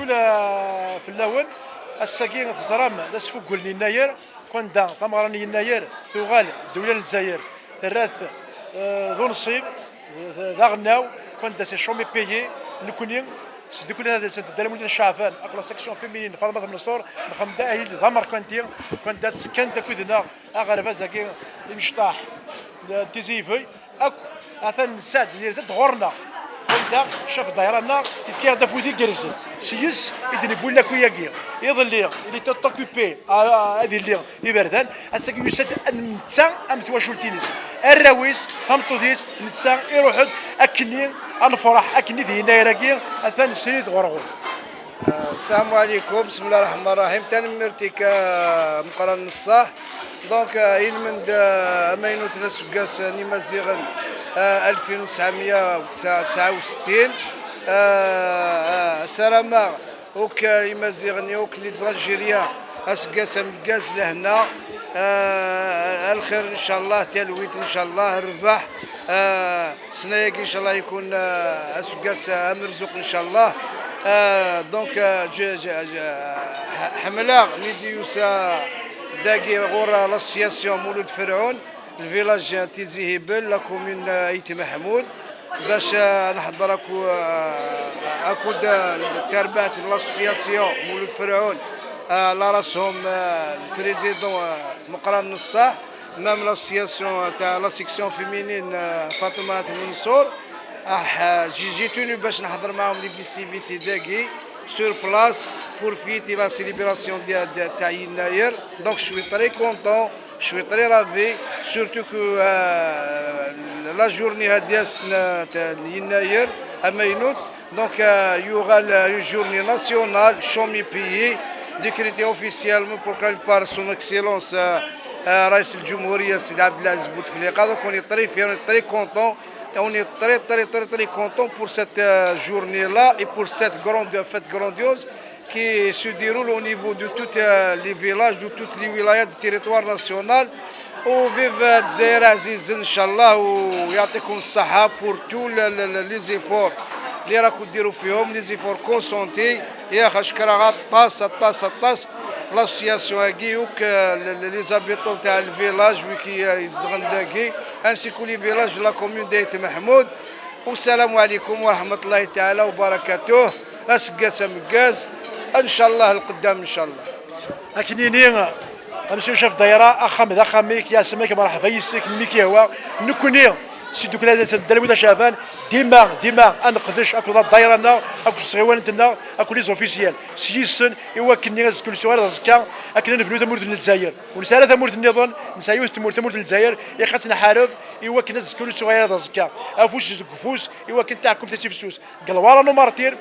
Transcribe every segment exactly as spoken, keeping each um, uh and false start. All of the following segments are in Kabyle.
Fell-awen, ass-agi teẓram d asfuggel n Yennayer, kwanda tameɣra n Yennayer tuɣal ddewla n Lezzayer terra-t, eh, d unṣib, d, d aɣelnaw, kwanda c'est chômé payé. Nekni, s tdukli tadelsant Dda Lmulud At Ceɛban akked la section féminine Faḍma At Menṣur, nxemmem-d ahil d amerkanti, kwanda ttekkant akked-neɣ aɣerbaz-agi imecṭaḥ n Tizi Yebbi. Akk atan nesɛa-d, yerza-d ɣur-neɣ. Wanda caf ddayra-nneɣ yefka-aɣ-d afud igerrzen. S yes i d-newwi lakwi-agi. Iḍelli, il était occupé, a, a, ad illi d iberdan. Ass-agi yusa-d netta am twacult-ines. Arraw-is, tameṭṭut-is, netta iruḥ-d akkenni ad nefreḥ, akkenni d Yennayer-agi, atan srid ɣur-ɣur. Asamu ɛlikum, bismillah rraḥman rraḥim. Tanemmirt-ik a Meqqran n ṣṣeḥ. Donc, euh, ilmend, euh, amaynut n aseggas n Imaziɣen, euh, ألفين وتسعمية وتسعة وستين. Euh, euh, ssarameɣ akk, euh, Imaziɣen, akk les Algériens, aseggas ameggaz, lehna, euh, lxir ncallah, talwit ncallah, rrbeḥ. Euh, Ssna-agi ncallah yekun, euh, aseggas, euh, amerzuq ncallah. Euh, donc, euh, je, je, je, ḥ-, ḥemmleɣ mi d-yusa dagi ɣur l'association Mulud Ferɛun, le village Tizi Hibel, la commune, euh, Ayt Meḥmud, bac, euh, nḥeḍr aku-, euh, akud, euh, tarbaɛt n l'association Mulud Ferɛun, euh, la rasum, euh, le président, euh, Meqqran n ṣṣeḥ, même l'association, euh, تاع la section féminine, euh, Fatima At Mensour. Ah, euh, j'ai, j'ai tenu باش نحضر معاهم les festivités dagi sur place pour fêter la célébration de, de, تاع Yennayer. Donc je suis très content, je suis très ravi, surtout que, euh, la journée هادي تاع Yennayer amaynut. Donc, euh, il y aura le- une journée nationale, chômé payé, décrétée officiellement, proclamée par son excellence, euh, euh, رئيس الجمهورية السيد عبد العزيز بوتفليقة. Donc, on est très fiers, on est très contents. Et on est très, très, très, très contents pour cette, euh, journée-là et pour cette grande fête grandiose qui se déroule au niveau de tous, euh, les villages, de toutes les wilayas du territoire national. وفيف دزاير عزيز إن شاء الله، ويعطيكم الصحة pour tous les, les, les, les efforts اللي راكم ديروا فيهم، les efforts consentis. يا أخي، شكرا غا طاس، طاس، طاس. L'association هاكي وك، les, les, les habitants تاع le village وكي يزدغن داكي، ainsi que les villages de la commune d'Ayt Meḥmud. والسلام عليكم ورحمة الله تعالى وبركاته. Aseggas ameggaz, إن شاء الله القدام إن شاء الله. Akken ini, amsujaf ddayra, axxam d axxam-ik, yasem-ik, mṛeḥba yes-k, melmi k-yehwa. Nekkni, si ddukla n Dda Lmulud At Ceɛban, dima, dima ad neqdec akked ddayra-nneɣ, akked tɣiwanin-nneɣ, akked les officiels. S yis-sen, i wakken ad zkun s uɣared aẓekka, akken ad nebnu tamurt n Lezzayer. Ur nesɛi ara tamurt nniḍen, nesɛa yiwet n tmurt, tamurt n Lezzayer, ilaq ad tt-nḥareb, i wakken ad zkun s uɣared aẓekka. Afus deg ufus, i wakken taɛkemt ad tifsus. Deg lwara n umartir,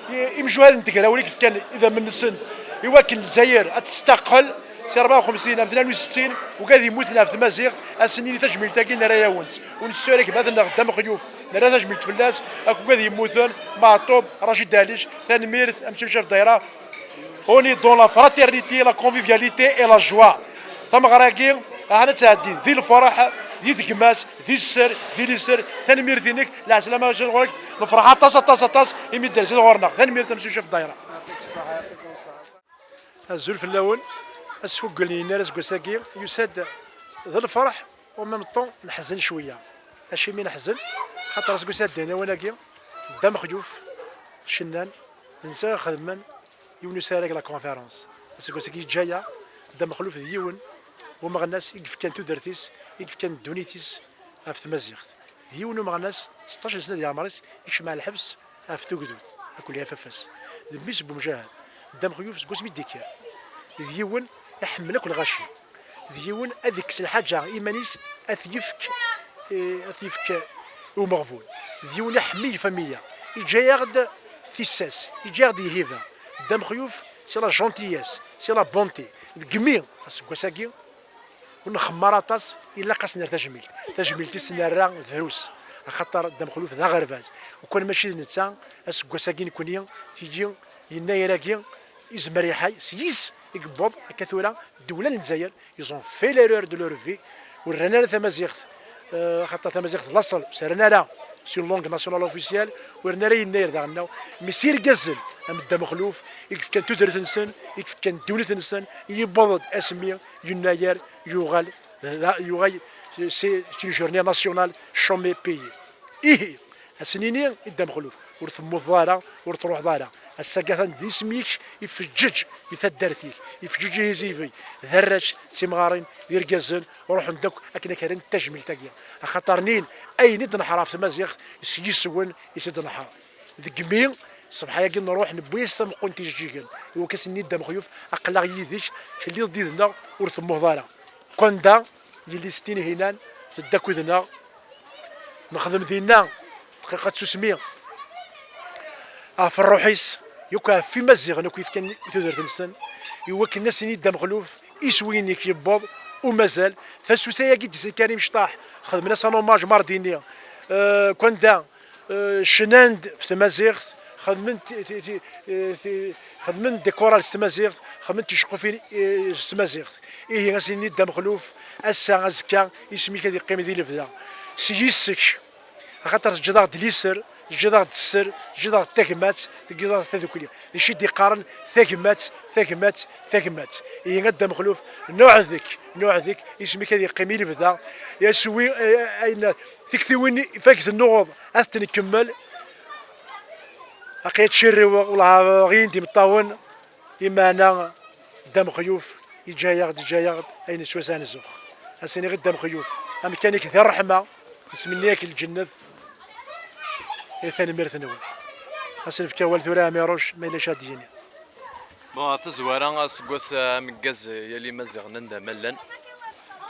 i-, imjuhad n tegrawla i yefkan idammen-nsen i wakken Lezzayer ad testaqel si rebɛa u xemsin ar tnin u settin, ugad yemmuten ɣef tmaziɣt, ad sen-nini tajmilt-agi nerra-yawen-tt. Ur nessura gma-tneɣ Dda Mexyuf, nerra tajmilt fell-as, akked wigad yemmuten, Meɛṭub, Racid Ɛlic, tanemmirt, amsujaf ddayra. On est dans la fraternité, la convivialité et la joie. Tameɣra-agi, ahan ad tɛeddi di lferḥ, di tegmas, di sser, di liser. Tanemmirt-inek, lɛeslama ɣur-k, nefreḥ aṭas, aṭas, aṭas, imi d-terziḍ ɣur-neɣ. Tanemmirt, amsujaf ddayra. يعطيك الصحة، يعطيكم الصحة. Azul fell-awen. Asfuggel n Yennayer aseggas-agi yusa-d d lferḥ, en même temps neḥzen cwiya. Acimi neḥzen? Xaṭer aseggas iɛeddan awan-agi, Dda Mexyuf, cennan, d netta i ixedmen yiwen usarag, la conférence. Aseggas-agi yeǧǧa-yaɣ Dda Mexluf d yiwen n umeɣnas i yefkan tudert-is, i yefkan ddunit-is ɣef tmaziɣt. D yiwen n umeɣnas, seṭṭac n sna di leɛmer-is, yekcem ɣer lḥebs ɣef tugdut, akked Yafafas. D mmi-s n wemjahad. Dda Mexyuf seg wasmi d-yekker, d yiwen iḥemmel akk lɣaci. D yiwen ad ikkes lḥaǧa i iman-is, ad t-yefk, eh, ad t-yefk i umeɣbun. D yiwen iḥemmel lfamiya. Iǧǧa-yaɣ-d tissas, iǧǧa-yaɣ-d lhiba. Dda Mexyuf, c'est la gentillesse, c'est la bonté. Deg mi, aseggas-agi, ur nxemmar aṭas, ilaq ad s-nerr tajmilt. Tajmilt-is nerra drus. Axaṭer Dda Mexluf d aɣerbaz. Ukan mačči d netta, aseggas-agi nekni, tigi, Yennayer-agi, izmer iḥay, s yis i yewweḍ akka tura ddewla n Lezzayer. Ils ont fait l'erreur de leur vie. Ur rran ara tamaziɣt, eh, axaṭer tamaziɣt d laṣel, ur s-rran ara C'est une langue nationale officielle, ur nerra yennayer daɣen, mais s irgazen am Dda Mexluf i yefkan tudert-nsen, i yefkan ddunit-nsen, yewweḍ-d asmi yennayer yuɣal, yuɣal, c'est une journée nationale chômée payée. Ihi, ad s-nini i Dda Mexluf, ur temmuteḍ ara, ur truḥeḍ ara. Ass-agi atan d isem-ik ifeǧǧeǧ i taddart-ik, ifeǧǧeǧ i Izibi, d arrac, d timɣarin, d irgazen, ruḥen-d akk akken ad k-rren tajmilt-agi. Axaṭer nin ayen i d-neḥra ɣef tmaziɣt s yiswen i s-id-neḥra. Deg mi, ṣṣbeḥ-agi nruḥ newwi-as tameqqunt ijeǧǧigen, i wakken ad s-nini Dda Mexyuf, aql-aɣ yid-k, telliḍ yid-neɣ, ur temmuteḍ ara. Kanda, yelli-s Tinhinan, tedda akked-neɣ, nexdem dinna dqiqa n tsusmi ɣef ṛṛuḥ-is, yakk ɣef Imaziɣen akk yefkan i tudert-nsen, i wakken ad s-nini Dda Mexluf, iswi-inek yewweḍ, u mazal, tasuta-agi d-isenkan imecṭaḥ, xedmen-as un hommage mardini, euh, Kanda, euh, cnan-d f tmaziɣt, xedmen ti-, ti-, ti-, eh, ti-, xedmen des chorales s tmaziɣt, xedmen ticeqqufin, eh, s tmaziɣt. Ihi, ad s-nini Dda Mexluf, ass-a, azekka, isem-ik ad yeqqim di lebda. S yis-k, axaṭer teǧǧiḍ-aɣ-d liser, teǧǧiḍ-aɣ-d sser, teǧǧiḍ-aɣ-d tagmat, teǧǧiḍ-aɣ-d tadukli. D acu i d-iqqaren tagmat, tagmat, tagmat? Ihi a Dda Mexluf, nuɛdek, nuɛdek, isem-ik ad yeqqim i lebda. Yaswi, eh, ayen, tiktiwin ifak tennuɣeḍ, ad tent-nkemmel. Aqi ad tcirriweɣ, wellah ɣin d imeṭṭawen, imeɛna Dda Mexyuf iǧǧa-yaɣ-d, iǧǧa-yaɣ-d ayen swasɛa nzux. Ad s-iniɣ i Dda Mexyuf, amkan-ik di ṛṛeḥma, nesmenni-yak lǧennet, i tanemmirt-nwen. Ad s-nefk awal tura i Ɛmiruc, ma yella acu ad d-yini. Bon, ɣer tazwara, aseggas ameggaz i yal Imaziɣen anda ma llan.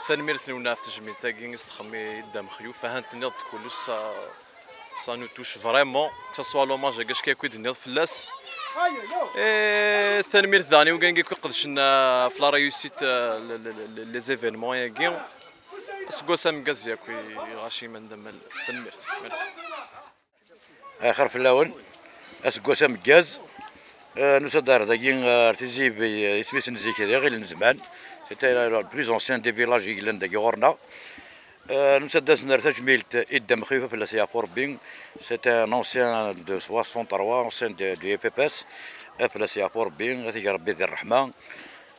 Tanemmirt-nwen ɣef tejmilt-agi i s-txemmem i Dda Mexyuf, ahat tenniḍ-d kullec, sa-, ça nous touche vraiment, que ce soit l'hommage-agi acku akk i d-tenniḍ fell-as. Et tanemmirt daɣen i wigad akk iqedcen, euh, ɣef la réussite, euh, le, le, le, les événements-agi. Aseggas ameggaz yakk i Racim anda ma llan. Tanemmirt. Merci. Axir fell-awen, aseggas ameggaz. Eh, nusa-d ar dagi, eh, ar Tizi Ibi, eh, isem-is n zik, d iɣil n zman. C'était le plus ancien des villages i yellan dagi ɣur-neɣ. Eh, nusa-d ad s-nerr tajmilt i Dda Mexyuf, fell-as yeɛfu Rebbi. C'est un ancien de soixante-trois, ancien de, du F F S. Eh, fell-as yeɛfu Rebbi, ad t-ig Rebbi di ṛṛeḥma.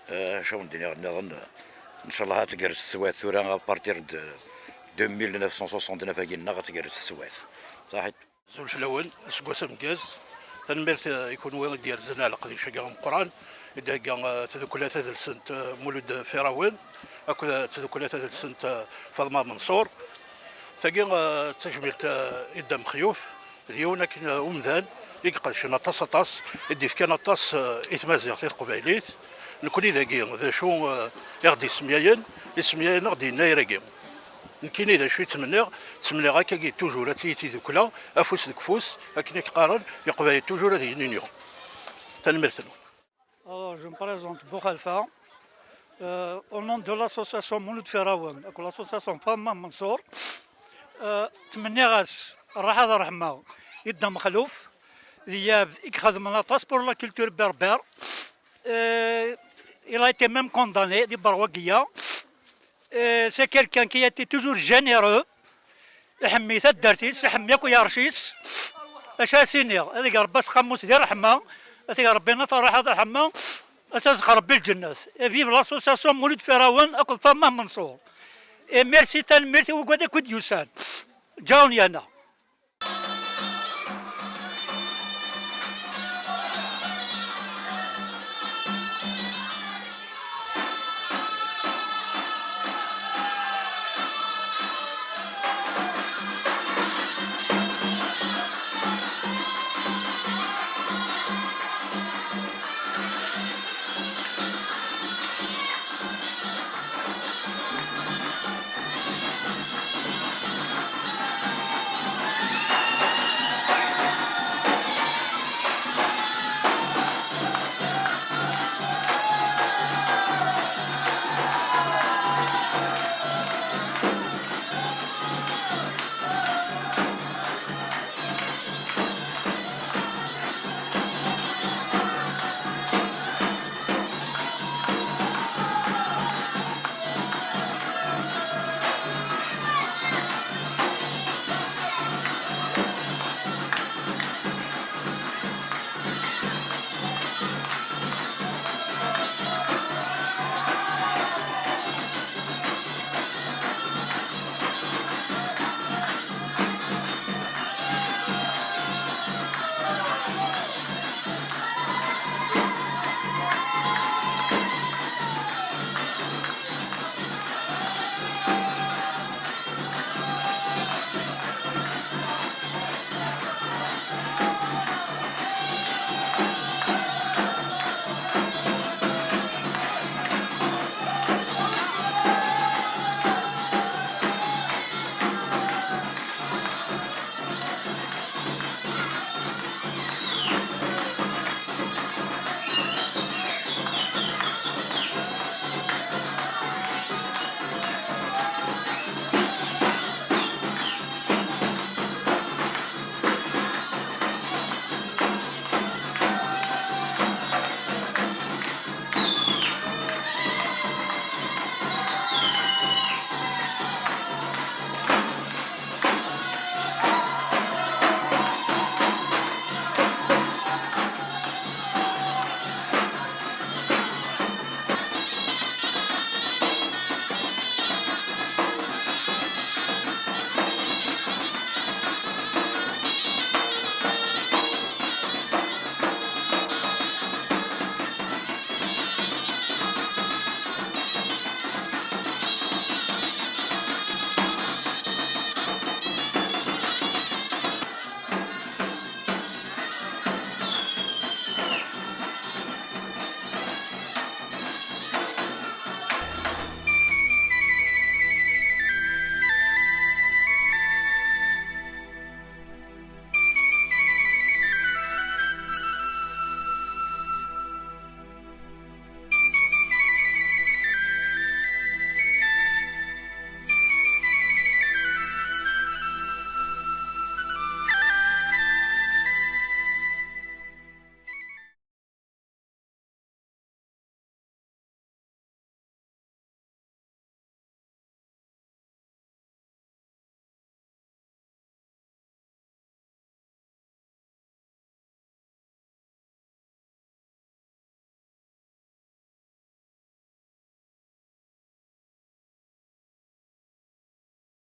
Eh, acu ad wen-d-iniɣ nniḍen? Ncallah ad tgerrez teswiɛt tura, à partir de deux mille neuf cent soixante-neuf agi-nneɣ ad tgerrez teswiɛt. Ṣaḥit. Azul fell-awen, aseggas ameggaz. Tanemmirt, eh, i kunwi i d-yerzen ɣer leqdic-agi ameqqran, i d-thegga, eh, tdukla tadelsant, eh, Mulud Firawen, akked, eh, tdukla tadelsant, eh, Faḍma Menṣur. Tagi, eh, d tajmilt, eh, i Dda Mexyuf, d yiwen akken, eh, umdan i iqedcen aṭas, aṭas, i d-ifkan aṭas, eh, i tmaziɣt, i teqbaylit. Nekni dagi, d acu, eh, i ɣ-d-isemyayen, isemyayen-aɣ-d yennayer-agi. Nekkini d acu i ttmenniɣ, ttmenniɣ akkagi toujours ad tili tidukla, afus deg ufus, akken i k-qqaren Leqbayel toujours ad yinin yuɣ. Tanemmirt-nwen. Alors, je me présente Boukhalifa, euh, au nom de l'association Mouloud Firaoun, avec l'association Faḍma Menṣur. Euh, ttmenniɣ-as rraḥa d ṛṛeḥma i Dda Mexluf, d yabd i ixedmen aṭas pour la culture berbère. Euh, il a été même condamné di Berwagiya. Euh, c'est quelqu'un qui a été toujours généreux. Iḥemmel taddart-is, iḥemmel akk yarec-is. Acu ara s-iniɣ? Ad ig Rebbi asqamus di ṛṛeḥma, ad ig Rebbi nafar ṛṛeḥma, ad s-azneɣ Rebbi lǧennet. Et vive l'association Mouloud Firaoun akked Faḍma Menṣur. Et merci, tanemmirt i wigad akk i d-yusan. Ǧǧan-aɣ-d yana.